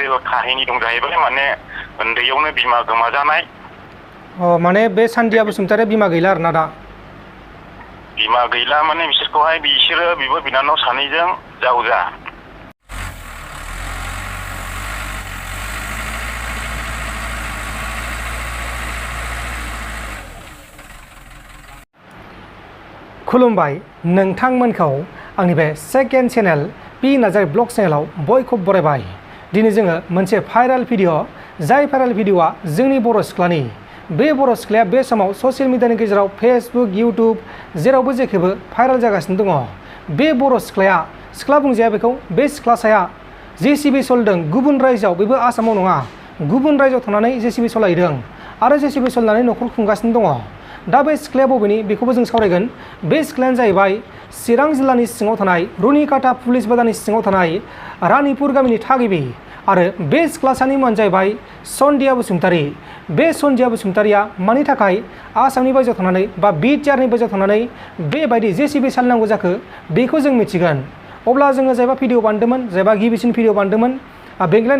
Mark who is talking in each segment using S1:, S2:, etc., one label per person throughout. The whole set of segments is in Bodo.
S1: रियल काहिनी दं जाहैबाय माने उन्दैयावनो बिमा गोमाजानाय।
S2: माने बे सान्दिया बसुमतारी बिमा गैला आरोना दा?
S1: बिमा गैला माने बिसोरो बिब' बिनानाव सानैजों जावजा।
S2: खुलुमबाय नोंथांमोनखौ आंनि बे second channel P Narzary blog चेनेलाव बयखौबो बरायबाय। दिनै जोङो मोनसे भाइरेल भिडिअ, जाय भाइरेल भिडिअआ जोंनि बर' सिख्लानि। बे बर' सिख्लाया बे समाव ससियेल मिडियानि गेजेराव फेसबुक, इउटुब जेरावबो जेखैबो भाइरेल जागासिनो दङ। बे बर' सिख्ला बुंजाया बेखौ, बे सिख्लासाया JCB सलायदों गुबुन रायजोआव, बेबो आसामाव नङा, गुबुन रायजोआव थांनानै JCB सलायदों आरो JCB सलायनानै न'खर खुंगासिनो दङ। दा बे सिख्लाया बबेनि बेखौबो जों सावरायगोन। बे सिख्लायानो जाहैबाय चिरां जिल्लानि सिङाव थानाय रुनिकाटा पुलिस बाजारनि सिङाव थानाय रानिपुर गामिनि थागिबि। आरो बे सिख्लासानि मुङानो जाहैबाय सन्दिया बसुमतारी। बे सन्दिया बसुमतारीया मानि थाखाय आसामनि बायजोआव थांनानै बा बिटिआरनि बायजोआव थांनानै बेबायदि JCB सालायनांगौ जाखो बेखौ जों मिथिगोन। अब्ला जोङो जायबा भिडिअ बानायदोंमोन, जायबा गिबिसिन भिडिअ बानायदोंमोन बेंगलाय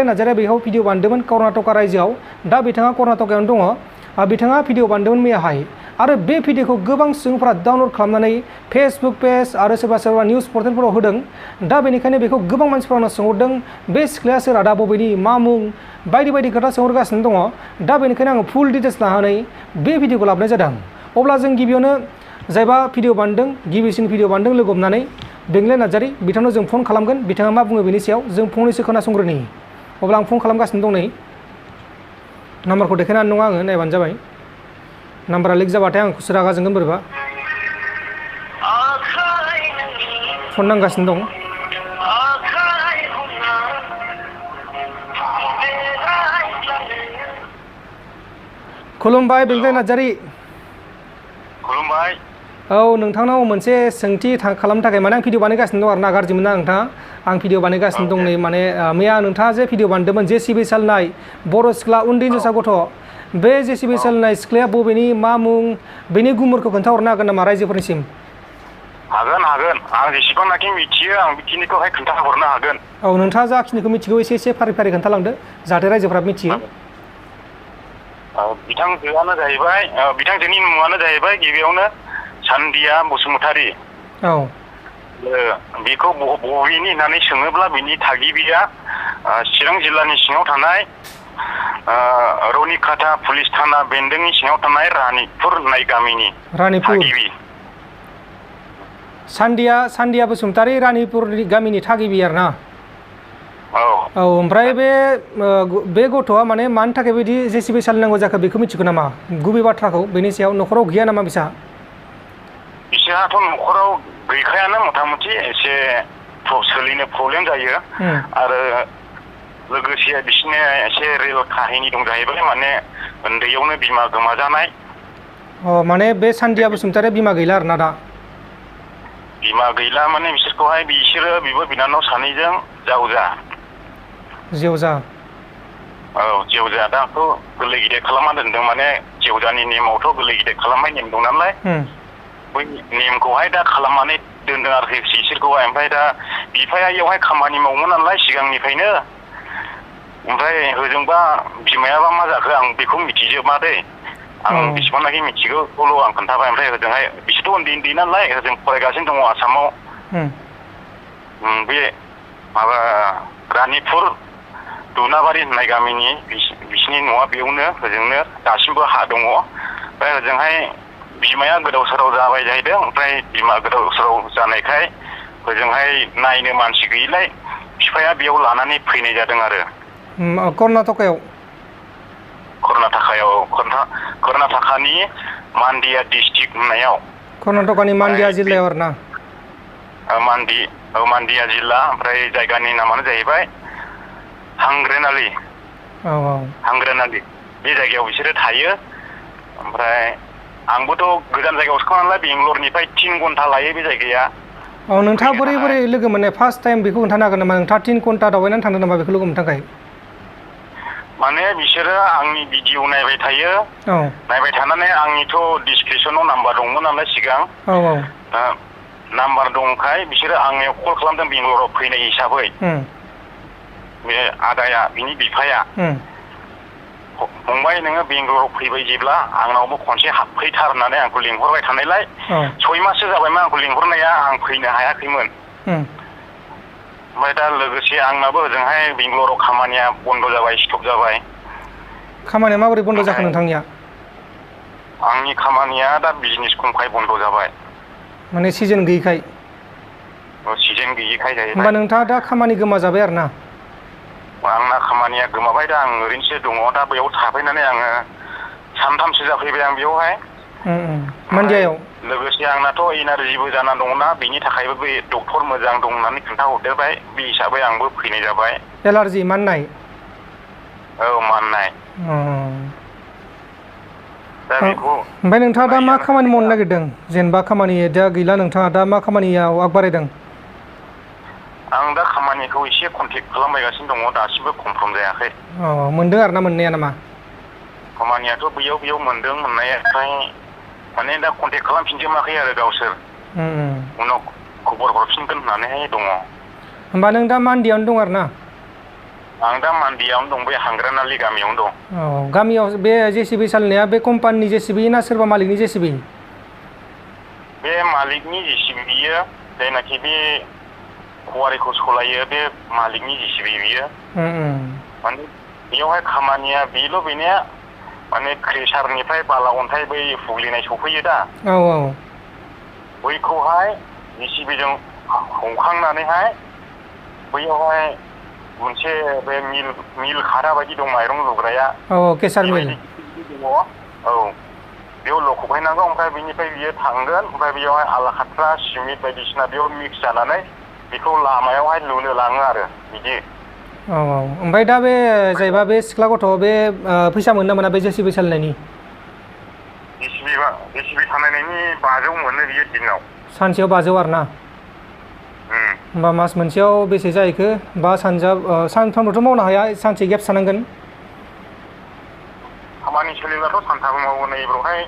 S2: नार्जारिया बेयाव भिडिअ बानायदोंमोन कर्नाटका रायजोआव। दा बिथाङा कर्नाटकायावनो दङ। बिथाङा भिडिअ बानायदोंमोन मैयाहाय, आरो बे भिडिअखौ गोबां सुबुंफोरा डाउनलड खालामनानै फेसबुक पेज आरो सोरबा निउस पर्टेलफोराव होदों। दा बेनिखायनो बेखौ गोबां मानसिफोरानो सोंहरदों, बे सिख्लाया सोर, आदा बबेनि, मा मुं, बायदि खोथा सोंहरगासिनो दङ। दा बेनिखायनो आङो फुल डिटेल्स लानानै बे भिडिअखौ लाबोनाय जादों। अब्ला जों गिबियावनो जायबा भिडिअ बानायदों, गिबिसिन भिडिअ बानायदों लोगो हमनानै बेंगलाय नार्जारी, बिथांनाव जों फन खालामगोन। बिथाङा मा बुङो बेनि सायाव जों फंनैसो खोनासंग्रोनि। अब्ला आं फन खालामगासिनो दं नै। नाम्बारखौ देखायनो हानाय नङा आङो, नायबानो जाबाय। नाम्बारा लिक जाबाथाय आं खुसि रागा जोंगोन बोरैबा। फन नांगासिनो दं। खुलुमबाय बेंगलाय नार्जारी।
S1: खुलुमबाय।
S2: औ, नोंथांनाव मोनसे सोंथि खालामनो थाखाय माने आं भिडिअ बानायगासिनो दं आरो ना, गाज्रि मोना नोंथाङा। आं भिडिअ बानायगासिनो दं नै। माने मैया नोंथाङा जे भिडिअ बानायदोंमोन JCB सालायनाय बर' सिख्ला, उन्दै हिनजावसा गथ', बे JCB सालायनाय सिख्लाया बबेनि, मा मुं, बेनि गुमुरखौ खोन्थाहरनो हागोन नामा रायजोफोरनिसिम?
S1: हागोन। आं जेसेबांनाखि मिथियो आं बेखिनिखौहाय खोन्थाहरनो हागोन।
S2: औ, नोंथाङा जाखिनिखौ मिथिगौ एसे फारि खोन्थालांदो, जाहाथे रायजोफ्रा मिथियो।
S1: बिथांजोनि मुङानो जाहैबाय गिबियावनो सान्दिया बसुमतारी।
S2: औ।
S1: बेखौ बबेनि होननानै सोङोब्ला बिनि थागिबिया चिरां जिल्लानि सिङाव थानाय रुनिकाटा पुलिस थाना बेन्दोंनि सिङाव थानाय रानिपुर होननाय गामिनि थागिबि।
S2: सान्दिया बसुमतारी रानिपुर गामिनि थागिबि आरो ना?
S1: औ।
S2: ओमफ्राय बे गथ'आ माने मानि थाखाय बिदि JCB सालायनांगौ जाखो बेखौ मिथिगौ नामा, गुबै बाथ्राखौ? बेनि सायाव न'खराव गैया नामा
S1: बिसोरहाथ' न'खराव गैखायानो, मथा मथि एसे सोलिनो प्रब्लेम जायो। आरो लोगोसे बिसोरनि एसे रियल काहिनी दं जाहैबाय, माने उन्दैयावनो बिमा गोमाजानाय।
S2: माने बे सान्दिया बसुमतारीया बिमा गैला आरोना दा?
S1: बिमा गैला माने बिसोरो बिब' बिनानाव सानैजों जावजा।
S2: जेवजा?
S1: औ, जेवजा। दा आंखौ गोरलै गिदिर खालामना दोनदों, माने जेवजानि नेमावथ' गोरलै गिदिर खालामनाय नेम दं नालाय, बै नेमखौहाय दा खालामनानै दोनदों आरोखि बिसोरखौहाय। ओमफ्राय दा बिफाया इयावहाय खामानि मावोमोन नालाय सिगांनिफ्रायनो। ओमफ्राय होजोंबा बिमायाबा मा जाखो आं बेखौ मिथिजोबा दै। आं बेसेबांनाखि मिथिगौ बेखौल' आं खोन्थाबाय। ओमफ्राय होजोंहाय बिसोरथ' उन्दै नालाय, होजों फरायगासिनो दङ आसामाव। बे माबा रानिपुर दुनाबारि होननाय गामिनि बिसिनि न'आ बेयावनो, होजोंनो दासिमबो हा दङ। ओमफ्राय होजोंहाय बिमाया गोदाव सोराव जाबाय जाहैदों। ओमफ्राय बिमा गोदाव सोराव जानायखाय होजोंहाय नायनो मानसि गैयिलाय बिफाया बेयाव लानानै फैनाय जादों आरो।
S2: कर्नाटकायाव?
S1: कर्नाटकानि मान्डिया डिस्ट्रिक्ट होननायाव।
S2: कर्नाटकानि मान्डिया जिल्लायाव आरो ना?
S1: मान्डिया जिल्ला। ओमफ्राय जायगानि नामानो जाहैबाय हांग्रेनालि। हांग्रेनालि बे जायगायाव बिसोरो थायो। ओमफ्राय आंबोथ' गोजान जायगायावसो नालाय, बेंगलरनिफ्राय 3 घन्टा लायो बे जायगाया।
S2: नोंथाङा बोरै लोगो मोननाय फार्स्ट टाइम बेखौ खोन्थानो हागोन नामा? नोंथाङा 3 घन्टा दावबायनानै थांदों नामा बेखौ लोगो मोननो थाखाय?
S1: माने बिसोरो आंनि भिडिअ नायबाय थायो। नायबाय थानानै आंनिथ' डिसक्रिपसनाव नाम्बार दंमोन नालाय सिगां। नाम्बार दंखाय बिसोरो आंनियाव कल खालामदों बेंगलराव फैनाय हिसाबै। बे आदाया बिनि बिफाया फंबाय नोङो बेंगलराव फैबाय जेब्ला आंनावबो खनसे हाबफैथार होननानै आंखौ लिंहरबाय थानायलाय 6 माससो जाबायमोन आंखौ लिंहरनाया आं फैनो हायाखैमोन ओमफ्राय दा लोगोसे आंनाबो ओजोंहाय बेंगलराव खामानिया बन्द जाबाय स्टप जाबाय
S2: खामानिया माबोरै बन्द जाखो नोंथांनिया
S1: आंनि खामानिया दा बिजनेस खमखाय बन्द जाबाय
S2: माने सिजन गैयिखाय
S1: सिजन गैयिखाय जाहैबाय
S2: होमबा नोंथाङा दा खामानि गोमाजाबाय आरो ना
S1: आंना खामानिया गोमाबाय दा आं ओरैनोसो दङ दा बेयाव थाफैनानै आङो सानथामसो जाफैबाय आं बेयावहाय
S2: मान्दियायाव
S1: लोगोसे आंनाथ' एनार्जिबो जाना दङना बेनि थाखायबो बे डक्टर मोजां दं होननानै खोन्थाहरदेरबाय बे हिसाबै आंबो फैनाय जाबाय
S2: एलार्जि माननाय
S1: औ माननाय दा बेखौ
S2: ओमफ्राय नोंथाङा दा मा खामानि मावनो नागिरदों जेनेबा खामानि दा गैला नोंथाङा दा मा खामानियाव आगबारायदों
S1: आं दा खामानिखौ एसे कन्टेक्ट खालामबायगासिनो दङ दासिमबो कनफार्म जायाखै
S2: मोनदों आरो ना मोननाया नामा
S1: खामानियाथ' बैयाव मोनदों मोननाया ओमफ्राय माने दा कन्टेक्ट खालामफिनजोबाखै आरो गावसोर उनाव खबर हरफिनगोन होननानैहाय दङ
S2: होमबा नों दा मान्दियावनो दं आरो ना
S1: आं दा मान्दियावनो दं बे हांग्रानालि गामियावनो दं
S2: गामियाव बे जेसिबि सालायनाया बे कम्पानिनि जेसिबि ना सोरबा मालिकनि जेसिबि
S1: बे मालिकनि जेसिबि बियो जायनाखि बे कुवारिखौ सलायो बे मालिकनि जेसिबि बियो माने बेयावहाय खामानिया बेनो माने क्रेसारनिफ्राय बाला अन्थाइ बै हुग्लिनाय सफैयो दा बैखौहाय जेसिबिजों हखांनानैहाय बैयावहाय मोनसे बे मिल खादा बायदि दं माइरं लुग्राया
S2: केसार मिल
S1: दङ बेयाव लखबहैनांगौ ओमफ्राय बेनिफ्राय बियो थांगोन ओमफ्राय बेयावहाय आला खाथ्रा सिमेन्ट बायदिसिना बेयाव मिक्स जानानै बेखौ लामायावहाय लुनो लाङो आरो बिदि
S2: ओमफ्राय दा बे जायबा बे सिख्ला गथ' बे फैसा मोनो ना मोना बे जेसिबि सालायनायनि
S1: जेसिबि सालायनायनि 500 मोनो बियो दिनाव
S2: सानसेयाव 500 आरो ना होमबा मास मोनसेयाव बेसे जाहैखो बा सानफ्रामबोथ' मावनो हाया सानसे गेप थानांगोन
S1: खामानि सोलिब्लाथ' सानफ्रामबो मावो नैबावहाय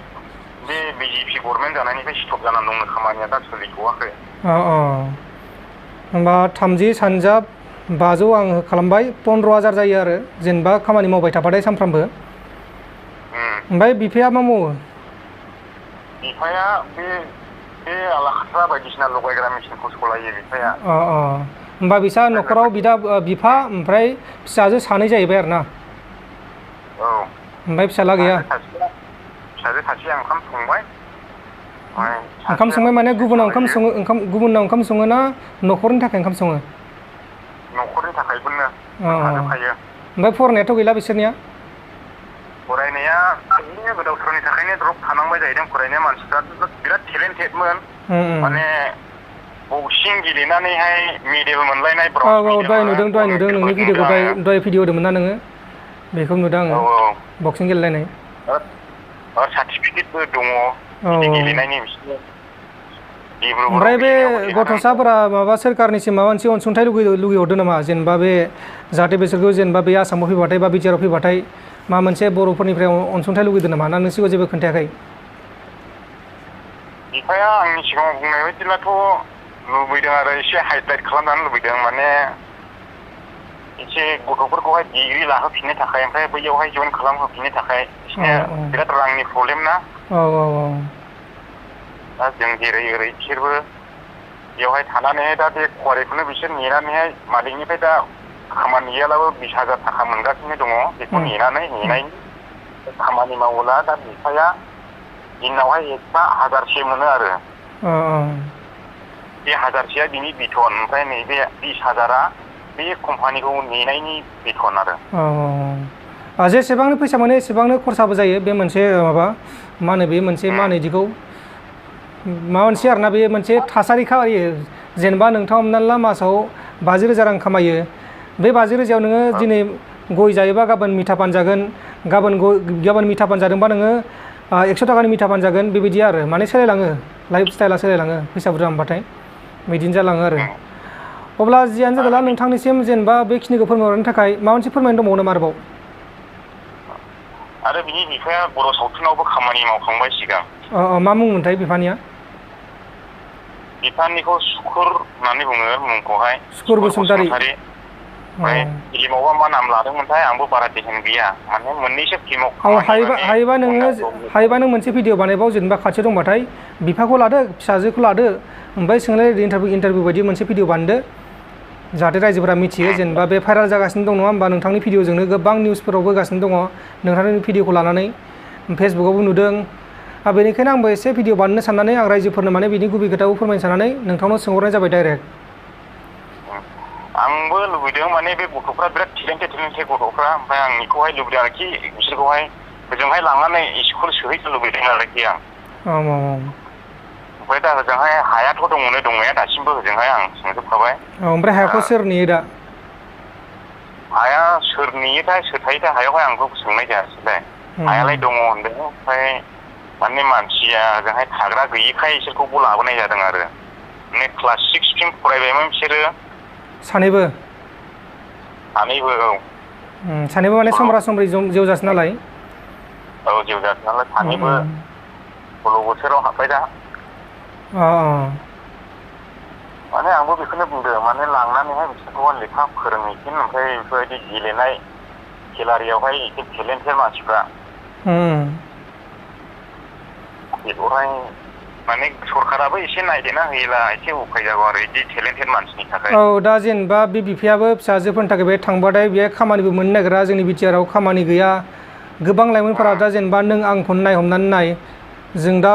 S1: बे बिजेपि गभर्नमेन्ट जानायनिफ्राय स्टप जानानै दङ खामानिया दा सोलिथ'वाखै
S2: होमबा 30 सानजाब 500 आं खालामबाय 15,000 जायो आरो जेनेबा खामानि मावबाय थाबाथाय सानफ्रामबो ओमफ्राय बिफाया मा मावो
S1: बिफाया बे आला खाथ्रा बायदिसिना लगायग्रा मेसिनखौ सलायो बिफाया
S2: होमबा बिसा न'खराव बिफा ओमफ्राय फिसाजो सानै जाहैबाय आरो ना ओमफ्राय फिसाला गैया
S1: फिसाजो सासेया ओंखाम संबाय
S2: माने गुबुनाव ओंखाम सङो ना न'खरनि थाखाय ओंखाम सङो
S1: न'खरनि थाखायबो थाजोबखायो
S2: ओमफ्राय फरायनायाथ' गैला बिसोरनिया
S1: फरायनाया बिदिनो गोदाव सोरावनि थाखायनो द्रप थानांबाय जाहैदों फरायनाया मानसिफ्रा बिराद टेलेन्टेडमोन माने बक्सिं गेलेनानैहाय मेडेल मोनलायनाय
S2: दहाय नुदों नोंनि भिडिअखौ दहाय भिडिअ होदोंमोन ना नोङो बेखौ नुदों आङो बक्सिं गेलेलायनाय
S1: सार्टिफिकेटबो दङ गेलेनायनि
S2: ओमफ्राय बे गथ'साफोरा माबा सोरखारनिसिम माबा मोनसे अनसुंथाइ लुगैहरदों नामा जेनेबा बे जाहाथे बिसोरखौ जेनेबा बे आसामाव फैबाथाय बा बिटिआरआव फैबाथाय मा मोनसे बर'फोरनिफ्राय अनसुंथाइ लुगैदों नामा ना नोंसिखौ जेबो खोन्थायाखै
S1: बिफाया आंनि सिगाङाव बुंनाय बायदिब्लाथ' लुबैदों आरो एसे हाइलाइट खालामजानो लुबैदों माने एसे गथ'फोरखौहाय डिग्रि लाहोफिननो थाखाय ओमफ्राय बैयावहाय जइन खालामहोफिननो थाखाय बिसोरनो बिराद रांनि प्रब्लेम ना दा जों जेरै बिसोरबो बेयावहाय थानानैहाय दा बे कुवारिखौनो बिसोर नेनानैहाय मालिकनिफ्राय दा खामानि गैयाब्लाबो 20,000 थाखा मोनगासिनो दङ बेखौ नेनायनि खामानि मावोब्ला दा बिफाया दिनावहाय 1,000 मोनो आरो बे 1,000 बिनि बेथन ओमफ्राय नैबे 20,000 बे कम्पानिखौ नेनायनि बेथन आरो
S2: जेसेबांनो फैसा मोनो एसेबांनो खरसाबो जायो बे मोनसे माबा मा होनो बे मोनसे मा होनो बिदिखौ माबा मोनसे आरोना बे मोनसे थासारि खायो जेनेबा नोंथाङा हमनानै ला मासाव 50,000 रां खामायो बे 50,000 नोङो दिनै गय जायोबा गाबोन मिथा पान जागोन गाबोन मिथा पान जादोंबा नोङो 100 थाखानि मिथा पान जागोन बेबायदि आरो माने सोलायलाङो लाइफ स्टाइला सोलायलाङो फैसा बुरजा मोनबाथाय बिदिनो जालाङो आरो अब्ला जियानो जादोंला नोंथांनिसिम जेनेबा बेखिनिखौ फोरमायहरनो थाखाय माबा मोनसे फोरमायनो दंबावो नामा आरोबाव
S1: आरो बिनि बिफाया बर' सावथुनावबो खामानि मावखांबाय सिगां
S2: मा मुंमोनथाय बिफानिया
S1: बिफानिखौ सुकुर होननानै बुङो मुंखौहाय
S2: सुकुर बसुमतारी
S1: ओमफ्राय फिल्मावबा मा नाम लादोंमोनथाय आंबो बारा ध्यान गैया माने मोननैसो फिल्माव
S2: हायोबा नों मोनसे भिडिअ बानायबाव जेनेबा खाथियाव दंबाथाय बिफाखौ लादो फिसाजोखौ लादो ओमफ्राय सोंलाय इन्टारभिउ बायदि मोनसे भिडिअ बानायदो जाहाथे रायजोफोरा मिथियो जेनेबा बे भाइराल जागासिनो दं नङा होमबा नोंथांनि भिडिअजोंनो गोबां निउसफोरावबो होगासिनो दङ नोंथांनि भिडिअखौ लानानै फेसबुकावबो नुदों बेनिखायनो आंबो एसे भिडिअ बानायनो साननानै आं रायजोफोरनो माने बिनि गुबै खोथाखौ फोरमायनो साननानै नोंथांनाव सोंहरनाय जाबाय डाइरेक्ट
S1: आंबो लुबैदों माने बे गथ'फ्रा बिराद टेलेन्टेड गथ'फ्रा ओमफ्राय आं बेखौहाय लुबैदों आरोखि बिसोरखौहाय ओजोंहाय लांनानै स्कुल सोहैनो लुबैदों आरोखि आं ओमफ्राय दा ओजोंहाय हायाथ' दङनो दंनाया दासिमबो ओजोंहाय आं सोंजोबखाबाय
S2: ओमफ्राय हाखौ सोर नेयो दा
S1: हाया सोर नेयोथाय सोर थायोथाय हायावहाय आंखौ सोंनाय जायासैलाय हायालाय दङ होनदों ओमफ्राय माने मानसिया ओजोंहाय थाग्रा गैयिखाय बिसोरखौबो लाबोनाय जादों आरो माने क्लास 6 फरायबायमोन बिसोरो
S2: सानैबो
S1: औ
S2: सानैबो माने समब्रा समब्रि जेवजासो नालाय
S1: औ जेवजासो नालाय सानैबो 16 बोसोराव हाबबाय दा माने आंबो बेखौनो बुंदों माने लांनानैहाय बिसोरखौहाय लेखा फोरोंहैफिन ओमफ्राय बेफोरबायदि गेलेनाय खेलारियावहाय एसे टेलेन्टेड मानसिफ्रा बेखौहाय माने सरकाराबो एसे नायदेना होयोला एसे उफाय जागौ आरो बिदि टेलेन्टेड मानसिनि थाखाय
S2: दा जेनेबा बे बिफायाबो फिसाजोफोरनि थाखाय बे थांबाथाय बेहाय खामानिबो मोननो नागिरा जोंनि बिटिआराव खामानि गैया गोबां लाइमोनफोरा दा जेनेबा नों आंखौनो नायहमनानै नाय जों दा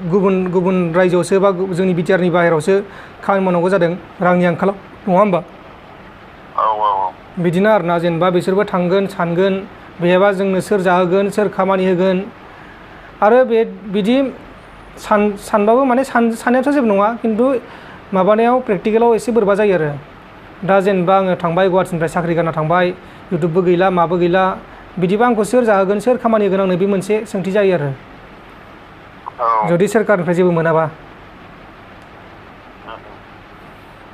S2: गुबुन रायजोआवसो बा जोंनि बिटिआरनि बाहेरावसो खामानि मावनांगौ जादों रांनि आंखालाव नङा होमबा बिदिनो आरोना जेनेबा बिसोरबो थांगोन सानगोन बेहायबा जोंनो सोर जाहोगोन सोर खामानि होगोन आरो बिदि सानबाबो माने साननायाथ' जेबो नङा खिन्थु माबानायाव प्रेक्टिकेलाव एसे बोरैबा जायो आरो दा जेनेबा आङो थांबाय गुवाहाटिनिफ्राय साख्रि गारना थांबाय इउटुबबो गैला माबो गैला बिदिबा आंखौ सोर जाहोगोन सोर खामानि होगोन आंनो बे मोनसे सोंथि जायो आरो जुदि सोरखारनिफ्राय जेबो मोनाबा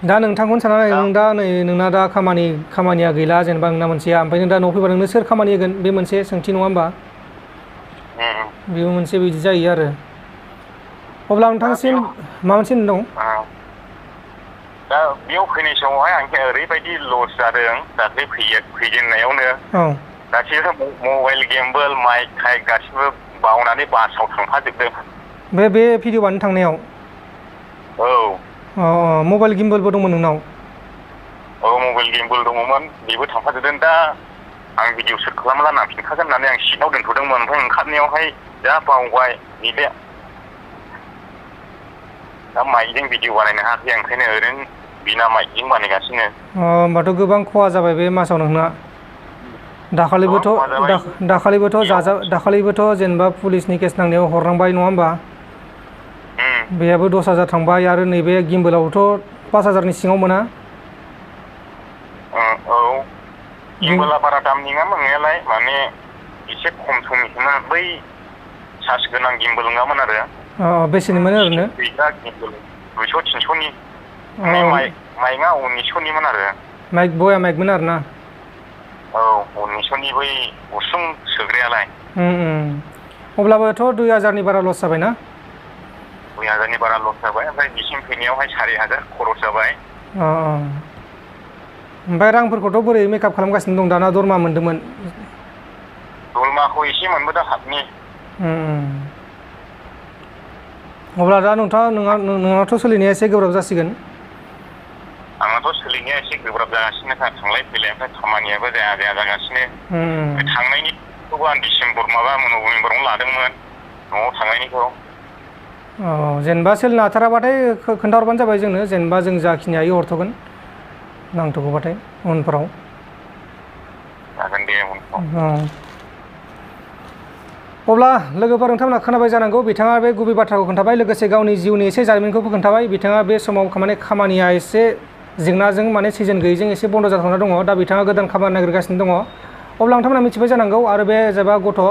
S2: दा नोंथांखौनो साननानै नों दा नै नोंना दा खामानिया गैला जेनेबा नोंना मोनसेया ओमफ्राय नों दा न'आव फैबा नोंनो सोर खामानि होगोन बे मोनसे सोंथि नङा होमबा बेबो मोनसे बिदि जायो आरो अब्ला नोंथांसिम मा मोनसे दं
S1: दा बेयाव फैनाय समावहाय आंहा ओरैबायदि लस जादों दाख्लै फैजेननायावनो गासिबो मबाइल गेमबोल माइक थाइक गासिबो बावनानै बासाव थांफाजोबदों
S2: बे भिडिअ बानायनो थांनायाव मबाइल गिम्बलबो दंमोन नोंनाव
S1: मबाइल गिम्बल दङमोन बेबो थांफाजोबदों दा आं भिडिअ शुट खालामला नांफिनखागोन होननानै आं सिटआव दोनथ'दोंमोन ओमफ्राय ओंखारनायावहाय जा बावबाय नैबे दा माइकजों भिडिअ बानायनो हायाखै ओंखायनो ओरैनो बिना माइकजों बानायगासिनो
S2: होमबाथ' गोबां खहा जाबाय बे मासाव नोंना दाखालिबोथ' जेनेबा पुलिसनि केस नांनायाव हरनांबाय नङा होमबा बेयाबो 10,000 थांबाय आरो नैबे गिम्बलावथ' 5,000नि सिङाव मोना
S1: गिम्बला बारा दाम नङामोन नङालाय माने एसे खम समनिखौनो बै चार्ज गोनां गिम्बल नङामोन आरो
S2: बेसेनि मोनो ओरैनो
S1: 200-300नि माइकआ 1900निमोन आरो
S2: बया माइकमोन आरो ना
S1: 1900नि बै गुसुं सोग्रायालाय
S2: अब्लाबोथ' 2,000नि बारा लस जाबायना
S1: 2,000नि बारा लस जाबाय ओमफ्राय बिसिम फैनायावहाय 4,000 खरस जाबाय
S2: ओमफ्राय रांफोरखौथ' बोरै मेकआप खालामगासिनो दं दाना दरमा मोन्दोंमोन
S1: दरमाखौ एसे मोनबोदों हाबनि
S2: अब्ला दा नोंनाथ' सोलिनाया एसे गोब्राब जासिगोन
S1: आंनाथ' सोलिनाया एसे गोब्राब जागासिनोखा थांलाय फैलाय ओमफ्राय खामानियाबो जाया जागासिनो थांनायनिखौबो आं डिसेम्बर नभेम्बरावनो लादोंमोन न'आव थांनायनिखौ
S2: जेनेबा सोलिनो हाथाराबाथाय खोन्थाहरबानो जाबाय जोंनो जेनेबा जों जाखिनि हायो हरथ'गोन नांथ'गौबाथाय उनफोराव
S1: जागोन दे उनफ्राव
S2: अब्ला लोगोफोर नोंथांमोना खोनाबाय जानांगौ बिथाङा बे गुबै बाथ्राखौ खोन्थाबाय लोगोसे गावनि जिउनि एसे जारिमिनखौबो खोन्थाबाय बिथाङा बे समाव खामानिया एसे जेंनाजों माने सिजन गैयैजों एसे बन्द जाथ'ना दङ दा बिथाङा गोदान खामानि नागिरगासिनो दङ अब्ला नोंथांमोना मिथिबाय जानांगौ आरो बे जायबा गथ'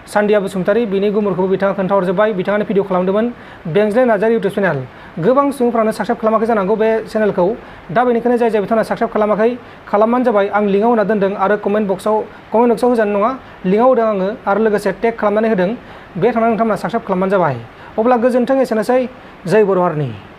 S2: सान्दिया बसुमतारी बिनि गुमुरखौबो बिथाङा खोन्थाहरजोब्बाय बिथाङानो भिडिअ खालामदोंमोन बेंज्लाय नार्जारी इउटुब चेनेल गोबां सुबुंफ्रानो साबस्क्राइब खालामाखै जानांगौ बे चेनेलखौ दा बेनिखायनो जाय बिथांमोना साबस्क्राइब खालामाखै खालामबानो जाबाय आं लिंकआव होना दोन्दों आरो कमेन्ट बक्सआव होजानो नङा लिंकआव होदों आङो आरो लोगोसे टेग खालामनानै होदों बे थांनानै नोंथांमोना साबस्क्राइब खालामबानो जाबाय अब्ला गोजोन्थों एसेनोसै जय बर' हारिनि